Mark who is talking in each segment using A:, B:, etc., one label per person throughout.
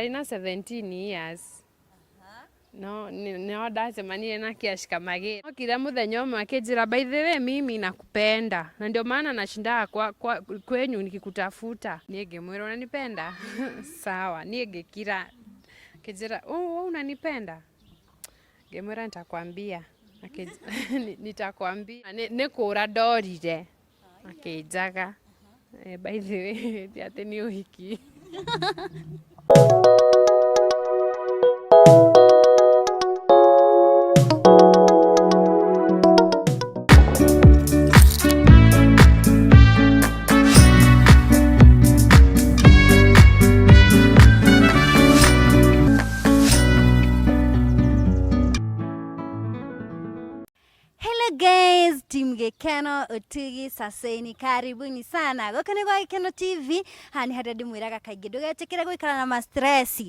A: Ndarĩ na 17 years. No no ndacemanirie na Kiash Kamagĩra. Okire mũthenya ũmwe akĩnjĩra, by the way, mimi nakupenda na ndio maana nashindaga kwa kwenyu nikikutafuta. Niĩ ngĩmwĩra, unanipenda? Sawa. Niĩ ngĩkira. Akĩnjĩra, oh, unanipenda? Ngĩmwĩra, nitakwambia. Nitakwambia. Nĩ kũra ndorire. Akĩnjaga. By the way, ti atĩ nĩ ũhiki.
B: Hello guys, team Gĩkeno Ũtugi Saseni, karibuni sana. Gũkũ nĩ gwa Gĩkeno TV, haha nĩ harĩa ndĩmwĩraga kaingĩ ndũgetĩkĩre gũikara na ma stress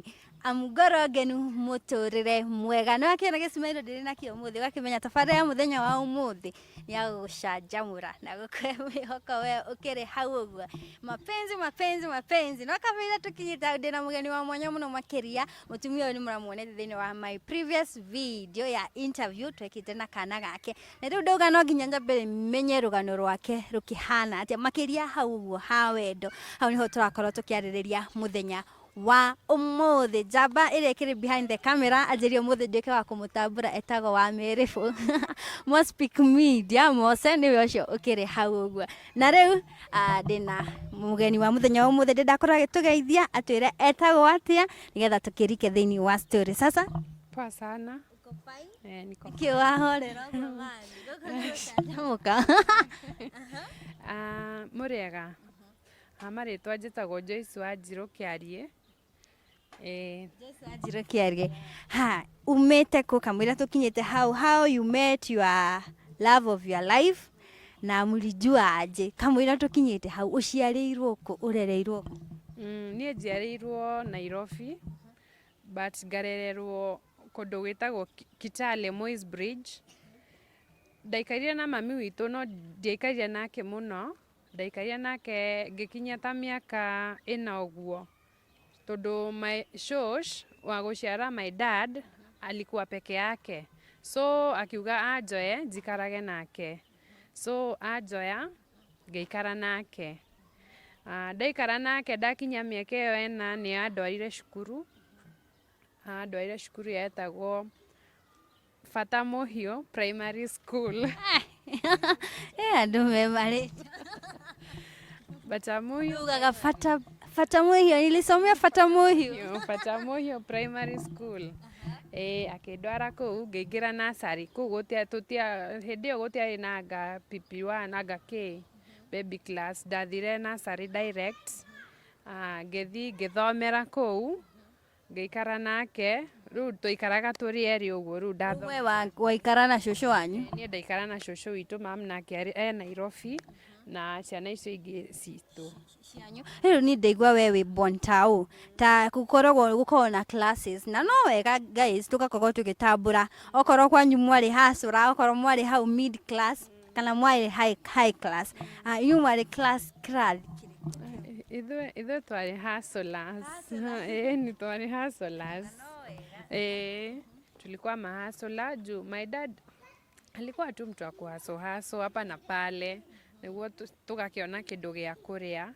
B: amu ngoro ngenu mũtũrĩre mwega. Nĩ wakĩona gĩcimaino ndĩrĩ nakĩo ũmũthĩ, ũgakĩmenya tabarĩra ya mũthenya wa ũmũthĩ nĩ ya gũgũcanjamũra na gũkũhe mwĩhoko we ũkĩrĩ hau ũguo. Mapenzi, mapenzi, mapenzi. No kamũira tũkinyĩte hau ndĩna mũgeni wa mwanya mũno makĩria. Mũtumia ũyũ nĩ mũramuonete thĩinĩ wa my previous video ya interview twekĩte na kana gake. Na rĩu ndauga no nginya nyambe menye rũgano rwake rũkĩhana atĩa makĩria hau ũguo ha wendo. Hau nĩho tũrakorwo tũkĩarĩrĩria mũthenya wa ũmũthĩ. Njamba ĩrĩa ĩkĩrĩ behind the camera anjĩrie ũmũthĩ nduĩke wa kũmũtambũra etagwo wa Mĩrĩbũ. Mospic Media, Mose nĩwe ũcio ũkĩrĩ hau ũguo. Na rĩu ndĩna mũgeni wa mũthenya wa ũmũthĩ, ndĩrenda akorwo agĩtũgeithia atwĩre etagwo atĩa nĩgetha tũkĩrike thĩinĩ wa story. Sasa
A: Poa sana. Eh, niko
B: Nĩkĩ wahorera ũguo mami? Gũkũ nĩ gũcanjamũka.
A: Ah, mũrĩega. Ha marĩtwa njĩtagwo Joyce Wanjirũ Kĩariĩ. Ĩĩ.
B: Joyce Wanjirũ Kĩariĩ. Ha, umĩte kũ kamũira tũkinyĩte hau, how you met your love of your life na mlijua aje? Kamũira tũkinyĩte hau, ũciarĩirwo kũ, ũrereirwo kũ?
A: Niĩ njiarĩirwo Nairobi but ngarererwo kũndũ gwĩtagwo Kitale Moi's Bridge. Ndaikarire na mami witũ no ndiaikarire nake mũno. Ndaikarire nake ngĩkinyia ta mĩaka ĩna ũguo, tondũ my shosh wa gũciara my dad alikuwa peke yake, so akiuga anjoe njikarage nake, so anjoya ngĩikara nake. Ndaikara nake ndakinyia mĩaka ĩyo ĩna nĩ andwarire cukuru, andwarire cukuru yetagwo Bata Mũhiũ Primary School.
B: Eh, andũ me marĩtwa.
A: Bata Mũhiũ.
B: Ugaga Bata Bata Mũhiũ, nilisomea Bata Mũhiũ.
A: Bata Mũhiũ Primary School. Ĩĩ akĩndwara kũu ngĩingĩra nursery kũu gũtia tũtia hĩndĩ ĩyo gũtiarĩ na anga PP1 anga kĩ baby class, ndathire nursery direct, ngĩthiĩ ngĩthomera kũu. Ngĩikara nake, rĩu twaikaraga tũrĩ erĩ ũguo rĩu ndatho.
B: We waikara na cũcũ wanyu?
A: Niĩ ndaikara na cũcũ witũ, mam nake arĩ e Nairobi na ciana icio ingĩ citũ.
B: Cianyu. Rĩu niĩ ndaigua we wĩ born tao ta gũkoragwo gũkoragwo na classes na no wega guys tũgakorwo tũgĩtambũra okorwo kwanyu mwarĩ hustler okorwo mwarĩ hau mid class kana mwarĩ high class. Ah, inyuĩ mwarĩ class kĩrathi kĩrĩkũ?
A: Ithuĩ twarĩ hustlers. Ĩĩ ni twarĩ hustlers. Ĩĩ tulikuwa mahustler juu my dad alikuwa tu mtu wa kuhustle hustle hapa na pale nĩguo tũgakĩona kĩndũ gĩa kũrĩa.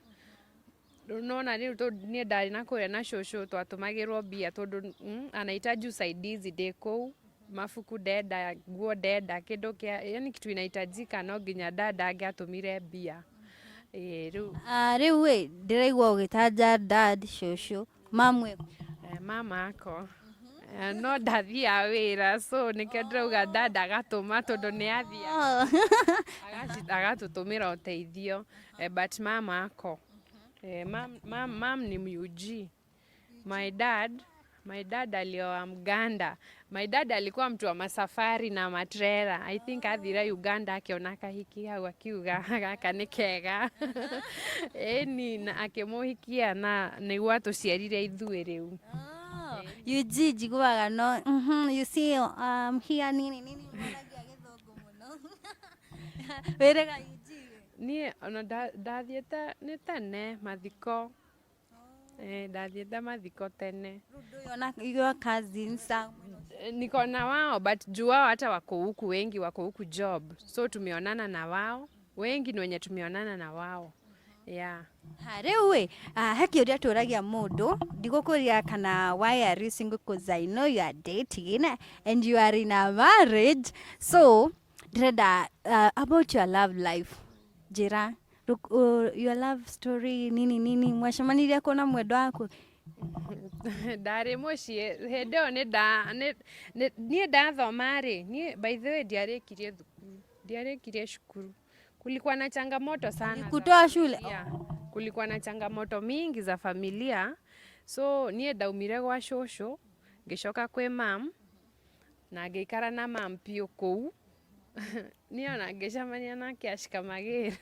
A: Rĩu nĩwona rĩu niĩ ndarĩ na kũrĩa na cũcũ twatũmagĩrwo mbia tondũ anahitaji usaidizi ndĩ kũu, mabuku ndenda, nguo ndenda, kĩndũ kĩa yani kitu inahitajika no nginya dad angĩatũmire mbia. Ĩĩ rĩu.
B: Ah, rĩu ĩ ndĩraigua ũgĩtanja dad, cũcũ, mamu ĩ?
A: Eh, mama ako no ndathiaga wĩra so nĩkĩo ndĩrauga dad agatũma tondũ nĩ athiaga agatũtũmĩra ũteithio, but mama ako. Mam ni MUG. My dad alioa Mganda. My dad alikuwa mtu wa masafari na matrera. I think athire Uganda akĩona kahiki hau akiuga gaka nĩ kega. Ĩni na akĩmũhikia na nĩguo atũciarire ithuĩ rĩu.
B: UG njiguaga no you see here nini nini waragia gĩthũngũ mũno. Wĩrĩga UG?
A: Niĩ ona ndathiĩte nĩ tene mathiko. Ndathiĩte mathiko tene.
B: Rĩu your cousins?
A: Niko na wao, but juu wao hata wako huku, wengi wako huku job, so tumeonana na wao wengi, ni wenye tumeonana na wao, yeah.
B: Ha, rĩu ĩ, he kĩũria tũragia mũndũ. Ndigũkũria kana why are you single, 'cause I know you are dating and you are in a marriage, so ndĩrenda about your love life. Njĩra your love story, nini nini, mwacemanirie kũ na mwendwa waku?
A: Ndarĩ mũciĩ hĩndĩ ĩyo. Niĩ ndathoma rĩ, niĩ by the way ndiarĩkirie thukuru, ndiarĩkirie cukuru. Kulikuwa na changamoto sana za
B: Kutoa shule?
A: Familia. Kulikuwa na changamoto mingi za familia, so niĩ ndaumire gwa cũcũ ngĩcoka kwĩ mam na ngĩikara na mam piũ kũu. Niĩ ona ngĩcemania nake ashika magĩra.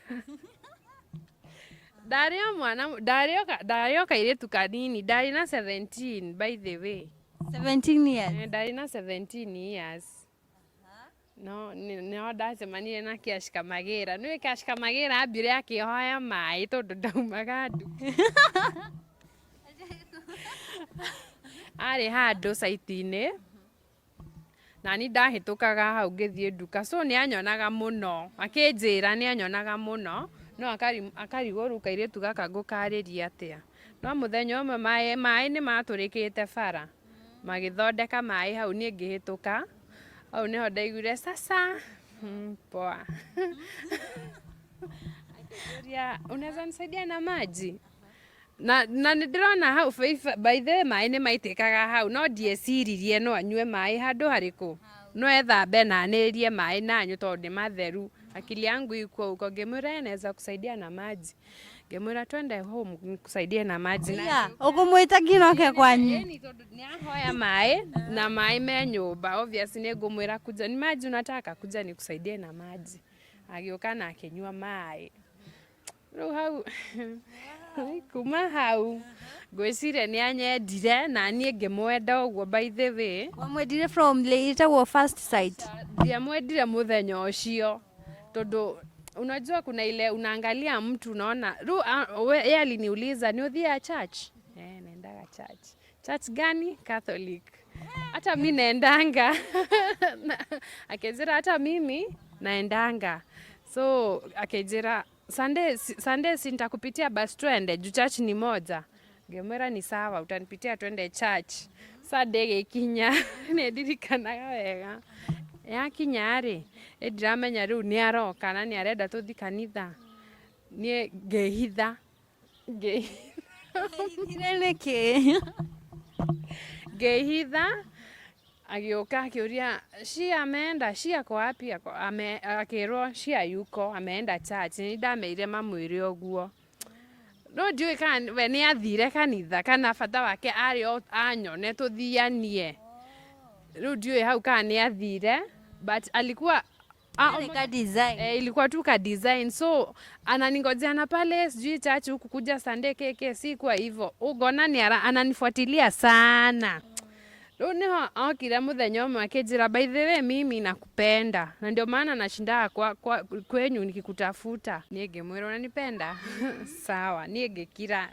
A: Ndarĩ o mwana, ndarĩ o kairĩtu kanini, ndarĩ na 17, by the way.
B: 17 years?
A: Eh, ndarĩ na 17 years. No nĩho ndacemanirie na Kĩashika Magĩra. Nĩũĩ Kĩashika Magĩra ambire akĩhoya maĩ tondũ ndaumaga nduka. Arĩ handũ site-inĩ na ni ndahĩtũkaga hau ngĩthiĩ nduka, so nĩ anyonaga mũno, akĩnjĩra nĩ anyonaga mũno, no akarigwo rĩu kairĩtu gaka ngũkarĩria atĩa. No mũthenya ũmwe maĩ nĩ matũrĩkĩte bara, magĩthondeka maĩ hau, niĩ ngĩhĩtũka hau, nĩho ndaiguire sasa, poa. Akĩnjũria, "Unaweza nisaidia na maji?" Na nĩ ndĩrona hau by the way maĩ nĩ maitĩkaga hau, no ndieciririe no anyue maĩ handũ harĩkũ, no ethambe na anĩrĩrie maĩ na anyue tondũ nĩ matheru. Akili yangu iko huko. Ngĩmwĩra, "Naweza kusaidia na maji." Ngĩmwĩra, "Twende home nikusaidie na maji." Na
B: Yeah, ũkũmwĩta nginya oke kwanyu?
A: Ĩni, tondũ nĩ ahoya maĩ na maĩ me nyũmba, obviously nĩ ngũmwĩra, "Kuja, ni maji unataka? Kuja nikusaidie na maji." Agĩũka na akĩnyua maĩ. Rĩu hau, kuma hau ngwĩciria nĩ anyendire na niĩ ngĩmwenda ũguo, by the way.
B: Wamwendire from ĩtagwo first sight?
A: Ndiamwendire mũthenya ũcio, tondũ unajua kuna ile unaangalia mtu unaona ru yeye aliniuliza, "Ni ũthiaga church?" "Eh, naendaga church." "Church gani?" "Catholic." "Hata mi naendanga." Akĩnjĩra, "Hata mimi naendanga." So akĩnjĩra, "Sunday, Sunday si nitakupitia basi twende, juu church ni moja." Ngĩmwĩra, "Ni sawa, utanipitia twende church." Sunday gĩkinya, nĩ ndirikanaga wega, yakinya rĩ, ndiramenya rĩu nĩ aroka na nĩ arenda tũthi kanitha. Niĩ ngĩhitha.
B: Hithire nĩkĩ?
A: Ngĩhitha. Agĩũka akĩũria, "Shia ameenda? Shia ako wapi?" Akĩrwo, "Shia yuko, ameenda church." Nĩ ndameire mamwĩre ũguo, no ndiũĩ kana we nĩ athire kanitha kana bata wake arĩ o anyone tũthianie. Rĩu ndiũĩ hau kana nĩ athire, but alikuwa
B: Yarĩ ka design.
A: Eh, ilikuwa tu ka design, so ananingojea na pale sijui church huku kuja Sunday keke si kwa hivyo ugona ni ananifuatilia sana. Rĩu nĩho okire mũthenya ũmwe akĩnjĩra, "By the way, mimi nakupenda na ndio maana nashindaa kwa kwenyu nikikutafuta." Niĩ ngĩmwĩra, "Unanipenda? Sawa." Niĩ ngĩkira.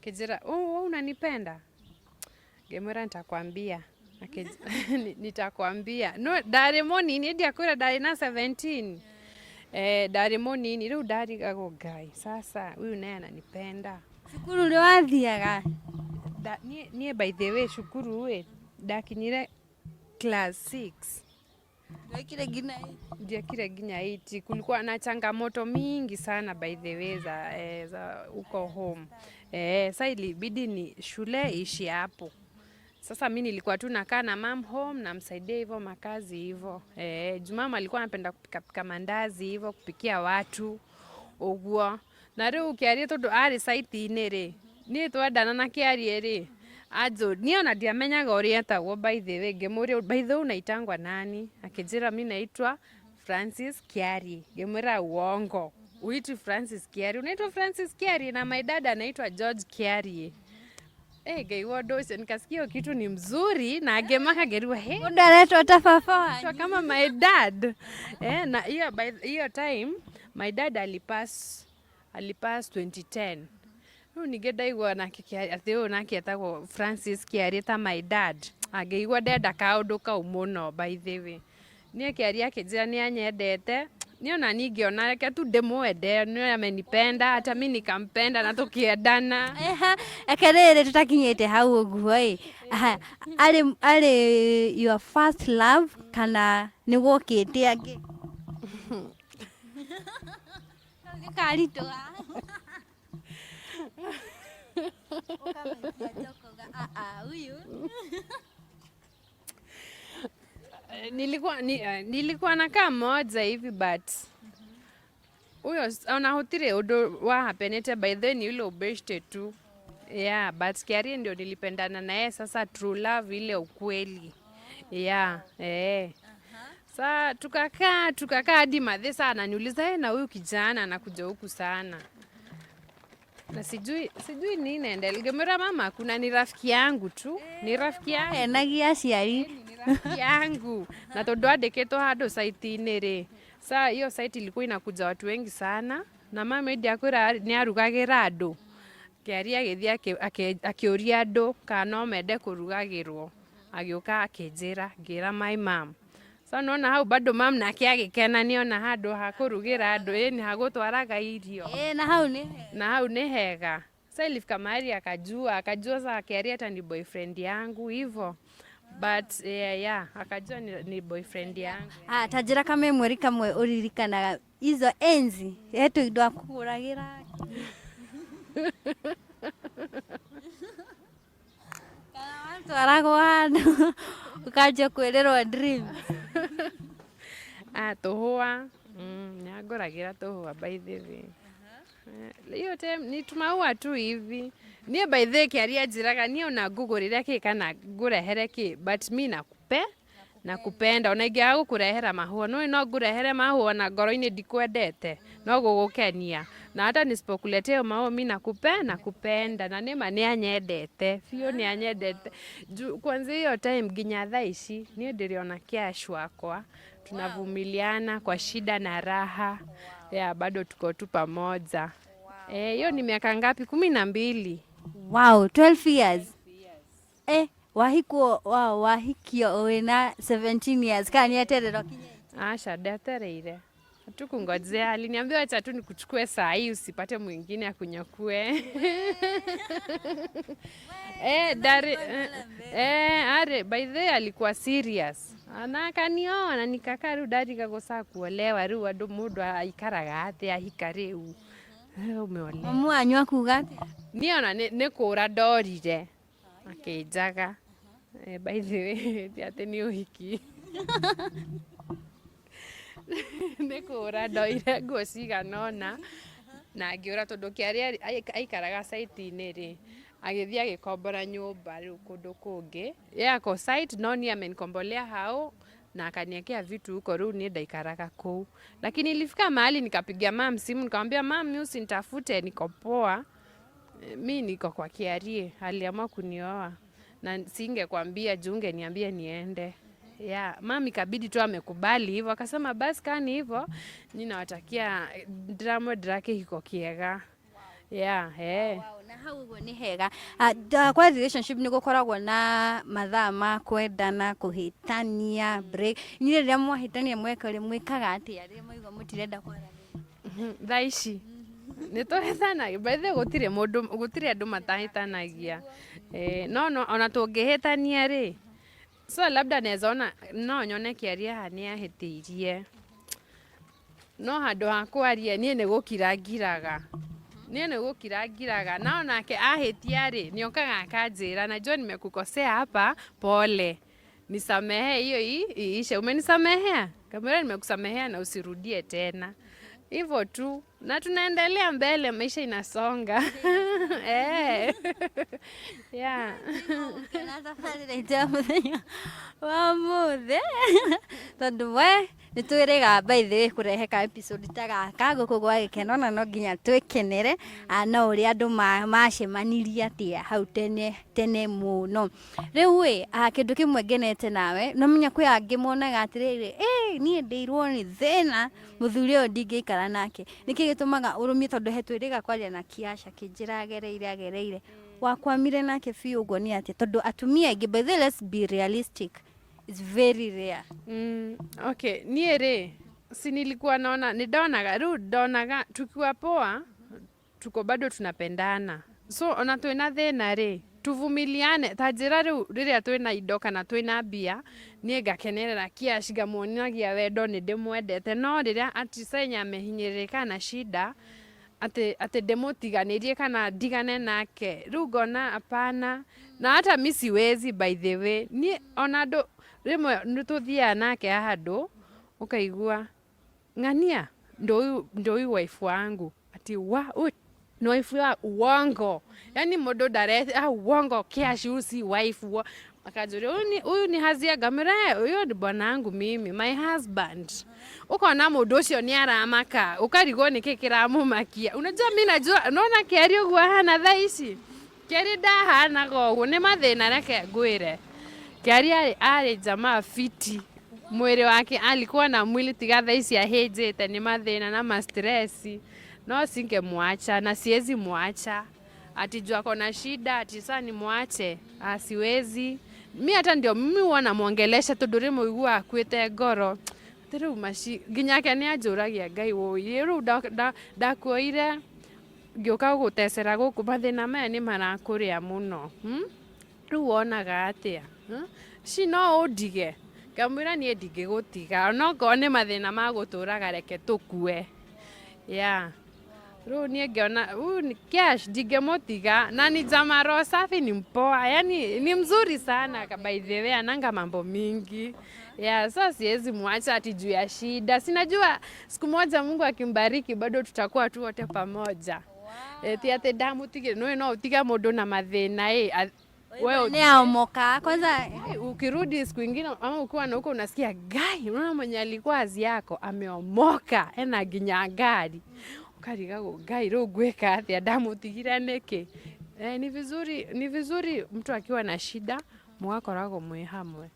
A: Akĩnjĩra, "Oh, wewe unanipenda?" Ngĩmwĩra, "Nitakwambia." "Nitakwambia." No ndarĩ mũnini, ndiakwĩra ndarĩ na 17. Eh, ndarĩ mũnini. Rĩu ndarigagwo, Ngai, sasa huyu naye ananipenda?
B: Cukuru nĩ wathiaga?
A: Niĩ by the way cukuru ĩ ndakinyire class 6.
B: Ndwekire nginya?
A: Ndiakire nginya 8. Kulikuwa na changamoto mingi sana, by the way, za huko home. Sa ilibidi ni shule ishi hapo. Sasa mi nilikuwa tu nakaa na mam home, namsaidia hivyo makazi hivyo. Juu mama alikuwa anapenda kupika pika mandazi hivyo, kupikia watu ũguo. Na rĩu kĩarie tondũ arĩ site-inĩ rĩ, niĩ twendana na kĩarie rĩ, anjũ niĩ ona ndiamenyaga ũrĩa etagwo, by the way. Ngĩmũria, "By the way, unaitangwa nani?" Akĩnjĩra, "Mi naitwa Francis Kiari." Ngĩmwĩra, "Uongo, uitwi Francis Kiari, unaitwa Francis Kiari na my dad anaitwa George Kiari." Eh, ngaigua ũndũ ũcio, nikasikia hiyo kitu ni mzuri na ngĩmaka, ngĩrigwo, he.
B: Mũndũ aretwo ta baba wanyu.
A: Kama my dad. Eh, na hiyo by hiyo time my dad alipass 2010. Rĩu ningĩ ndaigua nake atĩ ũyũ nake etagwo Francis Kĩarie ta my dad, angĩigua ndenda kaũndũ kau mũno. By the way, niĩ Kĩarie akĩnjĩra nĩ anyendete, niĩ ona niĩ ngĩona reke tu ndĩmwende, nĩ amenipenda, hata mi nikampenda na tũkĩendana.
B: Eha, eke rĩrĩ tũtakinyĩte hau ũguo ĩ. Aha, arĩ your first love kana nĩ wokĩte angĩ? Kau nĩ karitũha. Ũkamaikia nja ũkauga, "Ah, ah, huyu."
A: Nilikuwa nakaa moja hivi, but huyo ona hutire undu wa happenete. By the way, ni ule ubeshte tu, yeah. But Kiarie ndio nilipendana naye sasa, true love ile ukweli, yeah. Sa tukakaa hadi madhe saa ananiuliza, "Eh, na huyu kijana anakuja huku sana na sijui nini naendelea." Ngemwĩra, "Mama, kuna ni rafiki yangu tu, ni rafiki yangu."
B: Henagia aciari.
A: Ni rafiki yangu, na tondu andĩkĩtwo handũ site-inĩ rĩ, saa hiyo site ilikuwa inakuja watu wengi sana, na mama indi akwĩra nĩ arugagĩra andũ. Kĩaria agĩthiĩ akĩũria andũ kana no mende kũrugagĩrwo, agĩũka akĩnjĩra, ngĩra my mom. So nona hau bado mam nake agĩkena nĩona handũ ha kũrugĩra andũ, ĩni ha gũtwaraga irio.
B: Ĩ, na hau nĩ
A: Na hau nĩ hega. Sa ilifika mahali akajua sa Kiarie hata ni boyfriend yangu hivo, but yeah, akajua ni boyfriend yangu.
B: Ah, ta njĩra kamemweri kamwe ũririkanaga izo enzi he tũindo akũgũragĩra kana watwaragwo handũ ũkanjia kwĩrĩrwo dream?
A: Ah, tũhũa, nĩangũragĩra tũhũa. By the way, hiyo time ni tumaua tu hivi. Niĩ by the way Kĩaria njĩraga niĩ ona ngũgũrĩre kĩ kana ngũrehere kĩ, but mi nakupenda. Ona ingĩaga gũkũrehera mahũa, nĩũĩ no ngũrehere mahũa na ngoro-inĩ ndikwendete, no gũgũkenia. Na hata nisipokuletea hiyo maua, mi nakupenda. Na nĩma nĩ anyendete biũ, nĩ anyendete. Kwanzia hiyo time nginya thaa ici niĩ ndĩrĩ ona cash wakwa, tunavumiliana kwa shida na raha, yeah, bado tuko tu pamoja. Hiyo ni miaka ngapi? 12.
B: Wow, 12 years. Eh, wahikwo, wow, wahikio wĩna 17 years kana nĩ eterera ũkinye?
A: Asha, ndetereire tukungojea. Aliniambia, "Wacha tu nikuchukue saa hii usipate mwingine akunyakue." Dari, are by the way alikuwa serious na akanioa na nikakaa. Riu ndarika guca kuolewa, riu andu mundu aikaraga atia ahika riu? Umeolewa.
B: Mamu wanyu akuga atĩa?
A: Niĩ ona nĩ kũra ndorire akĩnjaga. By the way, ti atĩ nĩ ũhiki, nĩ kũra ndoire nguo cigana ũna na ngĩũra, tondũ Kĩaria aikaraga site-inĩ rĩ, agĩthiĩ agĩkombora nyũmba rĩu kũndũ kũngĩ. Yeye ako site, no niĩ amenikombolea hao na akaniekea vitu huko, rĩu niĩ ndaikaraga kũu. Lakini ilifika mahali nikapigia mam simu, nikamwambia, "Mam, mi usinitafute, niko poa. Mi niko kwa Kiarie, aliamua kunioa na singekwambia juu ungeniambia niende." Yeah, mam ikabidi tu amekubali hivyo, akasema, "Basi kani hivyo, ni nawatakia ndĩramwendera kĩhiko kĩega." Yeah.
B: Wow, na hau ũguo nĩ hega. Ah, kwa relationship nĩ gũkoragwo na mathaa ma kwendana, kũhĩtania, break. Inyuĩ rĩrĩa mwahĩtania mweka ũrĩa mwĩkaga atĩa rĩrĩa mwaigua mũtirenda kwaranĩria?
A: Thaa ici nĩ tũhĩtanagia. By the way, gũtirĩ mũndũ, gũtirĩ andũ matahĩtanagia. No ona tũngĩhĩtania rĩ, so labda naweza ona no nyone Kĩaria haha nĩ ahĩtĩirie, no handũ ha kwaria niĩ nĩ gũkira ngiraga, niĩ nĩ gũkira ngiraga. Na onake ahĩtia rĩ, nĩ okaga akanjĩra, "Najua nimekukosea hapa, pole, nisamehe, hiyo iishe. Umenisamehea?" Kamwambia, "Nimekusamehea na usirudie tena." Hivyo tu, na tunaendelea mbele, maisha inasonga. Yeah.
B: Na tabarĩra itũ ya mũthenya wa mũthĩ, tondũ we Nĩ twĩrĩga by the way kũrehe ka episode ta gaka gũkũ gwa gĩkeno na no nginya twĩkenere no ũrĩa andũ macemanirie atĩa hau tene tene mũno. Rĩu ĩ, kĩndũ kĩmwe ngenete nawe, no menya kwĩ angĩ monaga atĩrĩrĩ, ĩ niĩ ndĩirwo nĩ thĩna, mũthuri ũyũ ndingĩikara nake. Nĩkĩ gĩtũmaga ũrũmie tondũ he twĩrĩga kwaria na Kiasha akĩnjĩra agereire agereire. Wakwamire nake biũ ũguo nĩ atĩa? Tondũ atumia aingĩ, by the way let's be realistic, it's very rare.
A: Okay, niĩ rĩ, si nilikuwa naona, nĩ ndonaga, rĩu ndonaga tukiwa poa, tuko bado tunapendana. So ona twĩna thĩna rĩ, tuvumiliane. Ta njĩra rĩu rĩrĩa twĩna indo kana twĩna mbia, niĩ ngakenerera Kiash, ngamuonagia wendo nĩ ndĩmwendete. No rĩrĩa ati senya amehinyĩrĩrĩka na shida, atĩ ndĩmũtiganĩrie kana ndigane nake, rĩu ngona hapana. Na hata mi siwezi, by the way. Niĩ ona andũ rĩmwe nĩ tũthiaga nake handũ, ũkaigua ng'ania ndo huyu wife wangu, ati wa huyu ni wife wa uongo, yani mũndũ ndare uongo, Kiash huyu si wife akanjũria huyu ni hazia, ngamwĩra huyo ni bwana wangu mimi, my husband. Ukona mũndũ ũcio nĩ aramaka, ũkarigwo nĩkĩ kĩramũmakia. Unajua mi najua nona Kĩari ũguo ahana thaa ici, Kĩari ndahanaga ũguo, nĩ mathĩna. Reke ngwĩre, Kĩari arĩ jamaa fiti, mwĩrĩ wake alikuwa na mwili, tiga thaa ici ahĩnjĩte nĩ mathĩna na mastresi. No singemwacha na siwezi mwacha ati juu ako na shida, ati saa nimwache, siwezi. Mi hata ndio mimi huwa namwongelesha tondũ rĩmwe ũiguaga akuĩte ngoro. Atĩ rĩu maci nginyake nĩ anjũragia, Ngai wũi, rĩu ndakuoire ngĩũka gũgũtecera gũkũ, mathĩna maya nĩ marakũrĩa mũno, Rĩu wonaga atĩa, Ci no ũndige? Ngamwĩra niĩ ndingĩgũtiga, onokorwo nĩ mathĩna ma gũtũraga, reke tũkue. Yeah, rĩu niĩ ngĩona huyu ni Cash, ndingĩmũtiga, na ni jamaa roho safi, ni mpoa, yani ni mzuri sana by the way, ananga mambo mingi. Yeah, so siwezi mwacha ati juu ya shida. Sinajua siku moja Mungu akimbariki bado tutakuwa tu wote pamoja. Wow. Ti atĩ ndamũtigire, nĩũĩ no ũtige mũndũ na mathĩna ĩ wewe.
B: Nĩ aomoka kwanza.
A: Ukirudi siku ingine ama ukiwa na huko unasikia Ngai, unaona mwenye alikuwa azi yako ameomoka, ena nginya ngari, ukarigagwo Ngai, rĩu ngwĩka atĩa, ndamũtigire nĩkĩ? Ni vizuri mtu akiwa na shida mũgakoragwo mwĩ hamwe.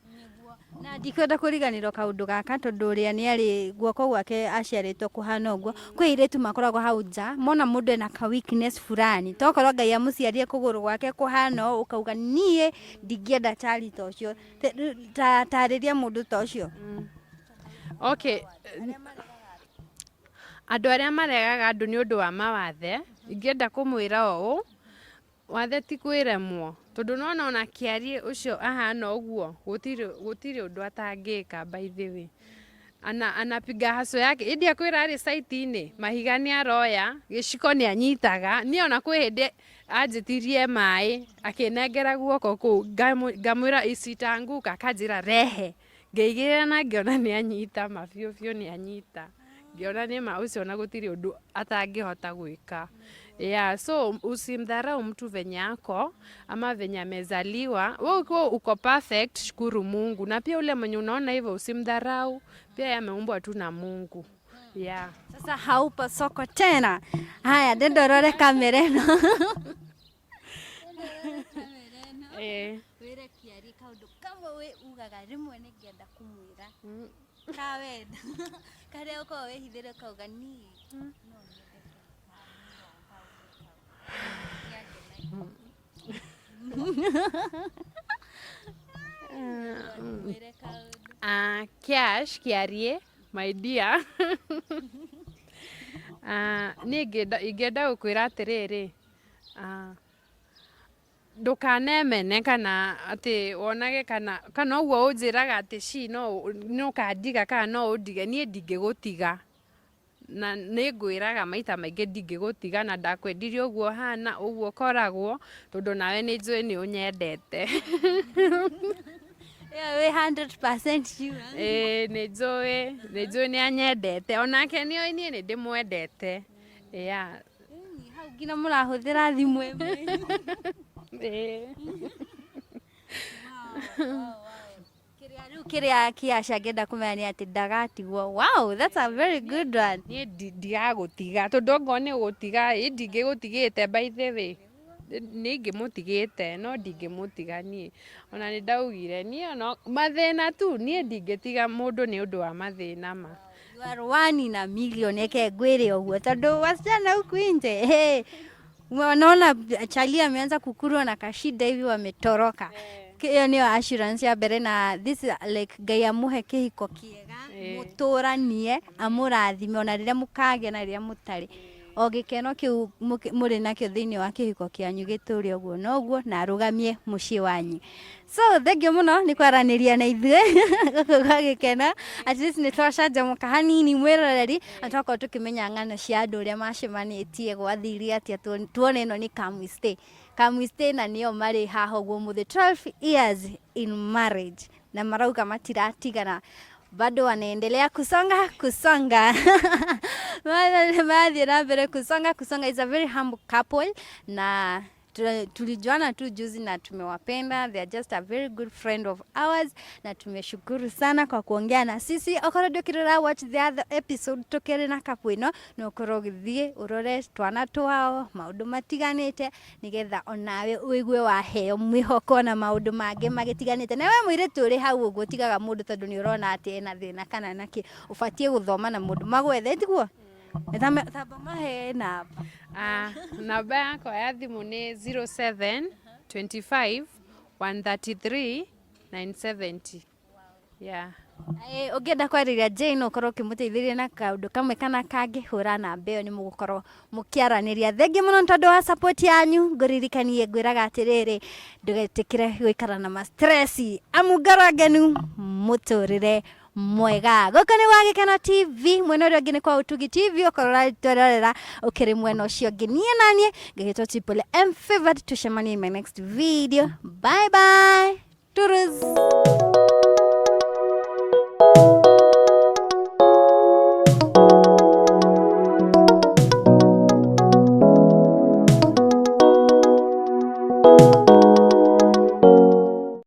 B: Na ndikwenda kũriganĩrwo kaũndũ gaka tondũ ũrĩa nĩ arĩ guoko gwake aciarĩtwo kũhana ũguo, kwĩ airĩtu makoragwo hau nja mona mũndũ ena ka weakness fulani, tokorwo Ngai amũciarire kũgũrũ gwake kũhana ũũ, ũkauga niĩ ndingĩenda chali ta ũcio. Tarĩria mũndũ ta ũcio.
A: Okay, andũ arĩa maregaga andũ nĩ ũndũ wa mawathe, ingĩenda kũmwĩra ũũ, wathe ti kwĩremwo, tondũ nona ona Kĩarie ũcio ahana ũguo, gũtirĩ ũndũ atangĩka, by the way. Anapiga haso yake ĩndĩ akwĩra arĩ site-inĩ, mahiga nĩ aroya, gĩciko nĩ anyitaga. Niĩ ona kwĩ hĩndĩ anjĩtirie maĩ akĩnengera guoko kũu, ngamwĩra isitanguka, akanjĩra rehe, ngĩigĩrĩra na ngĩona nĩ anyita ma biũ biũ, nĩ anyita, ngĩona nĩ ma ũcio ona gũtirĩ ũndũ atangĩhota gwĩka. Yeah, so usimdharau mtu venye ako ama venye amezaliwa. Wewe ukiwa uko perfect, shukuru Mungu, na pia ule mwenye unaona hivyo usimdharau pia, yeye ameumbwa tu na Mungu. Yeah.
B: Sasa haupo soko tena. Haya, ndendorore kamera ĩno. Wĩre Kĩarie kaũndũ kamwe wĩ ugaga rĩmwe nĩ ngĩenda kũmwĩra kawenda karĩa ũkoragwo wĩhithĩre ũkauga niĩ no nyende kaũndũ kau. Mwĩre kaũndũ.
A: Cash Kiarie, my dear, niĩ ingĩenda gũkwĩra atĩrĩrĩ, ndũkanemene kana atĩ wonage kana ũguo ũnjĩraga atĩ ci no nĩ ũkandiga kana no ũndige, niĩ ndingĩgũtiga, na nĩ ngwĩraga maita maingĩ ndingĩgũtiga, na ndakwendirie ũguo hana ũguo ũkoragwo, tondũ nawe nĩ njũĩ nĩ ũnyendete.
B: Ĩyo wĩ 100% sure.
A: Ĩĩ, nĩ njũĩ nĩ anyendete, onake nĩ oĩ niĩ nĩ ndĩmwendete, yeah.
B: Hau nginya mũrahũthĩra thimũ ĩmwe.
A: Ĩĩ.
B: Kĩrĩa rĩu Rĩu kĩrĩa kĩaca ngĩenda kũmenya nĩ atĩ ndagatigwo. Wow, that's a very good one.
A: Niĩ ndigagũtiga tondũ ongorwo nĩ gũtiga ĩ ndingĩgũtigĩte, by the way nĩ ingĩmũtigĩte, no ndingĩmũtiga niĩ. Ona nĩ ndaugire niĩ ona mathĩna tu, niĩ ndingĩtiga mũndũ nĩ ũndũ wa mathĩna ma.
B: You are one in a million, eke ngwĩre ũguo tondũ wasichana huku nje, hey, wanaona chali ameanza kukurwa na kashida hivi, wametoroka. Ĩyo nĩyo assurance ya mbere, na this is like Ngai amũhe kĩhiko kĩega, mũtũranie, amũrathime ona rĩrĩa mũkagĩa na rĩrĩa mũtarĩ, o gĩkeno kĩu mũrĩ nakĩo thĩinĩ wa kĩhiko kĩanyu gĩtũre ũguo noguo, na arũgamie mũciĩ wanyu. So thank you mũno nĩ kwaranĩria na ithuĩ gũkũ gwa Gĩkeno. At least nĩ twacanjamũka hanini, mwĩroreri, na twakorwo tũkĩmenya ng'ano cia andũ ũrĩa macemanĩtie, gwathire atĩa, tuone ĩno nĩ come we stay, come we stay, na nĩo marĩ haha ũguo mũthĩ, 12 years in marriage, na marauga matiratigana, bado wanaendelea kusonga kusonga, marathiĩ na mbere kusonga kusonga. Is a very humble couple, na tulijuana tu juzi na tumewapenda. They are just a very good friend of ours, na tumeshukuru sana kwa kuongea na sisi. Okorwo ndũkĩrora, watch the other episode tukĩrĩ na couple ĩno, no ũkorwo ũgĩthiĩ ũrore twana twao, maũndũ matiganĩte, nĩgetha onawe ũigue waheo mwĩhoko na maũndũ mangĩ magĩtiganĩte. Na we mũirĩtu ũrĩ hau ũguo tigaga mũndũ tondũ nĩ ũrona atĩ ena thĩna kana nakĩ, ũbatiĩ gũthoma na mũndũ magwethe, tiguo? Tamba mahe namba.
A: Ah, namba yakwa ya thimũ nĩ 07 25 133 970, yeah.
B: Ũngĩenda kwarĩria Jane, ũkorwo ũkĩmũteithĩrĩria na kaũndũ kamwe kana kangĩ, hũra namba ĩyo, nĩ mũgũkorwo mũkĩaranĩria. Thengiũ mũno nĩ tondũ wa support yanyu. Ngũririkanie, ngwĩraga atĩrĩrĩ, ndũgetĩkĩre gũikara na ma stress, amu ngoro ngenu mũtũrĩre mwega. Gũkũ nĩ gwa Gĩkeno TV, mwena ũrĩa ũngĩ nĩ kwa Ũtugi TV, ũkorwo ũratwĩrorera ũkĩrĩ mwena ũcio ũngĩ. Niĩ naniĩ ngĩgĩtwo Triple M Favored. Tucemanie in my next video. Bye bye, turus.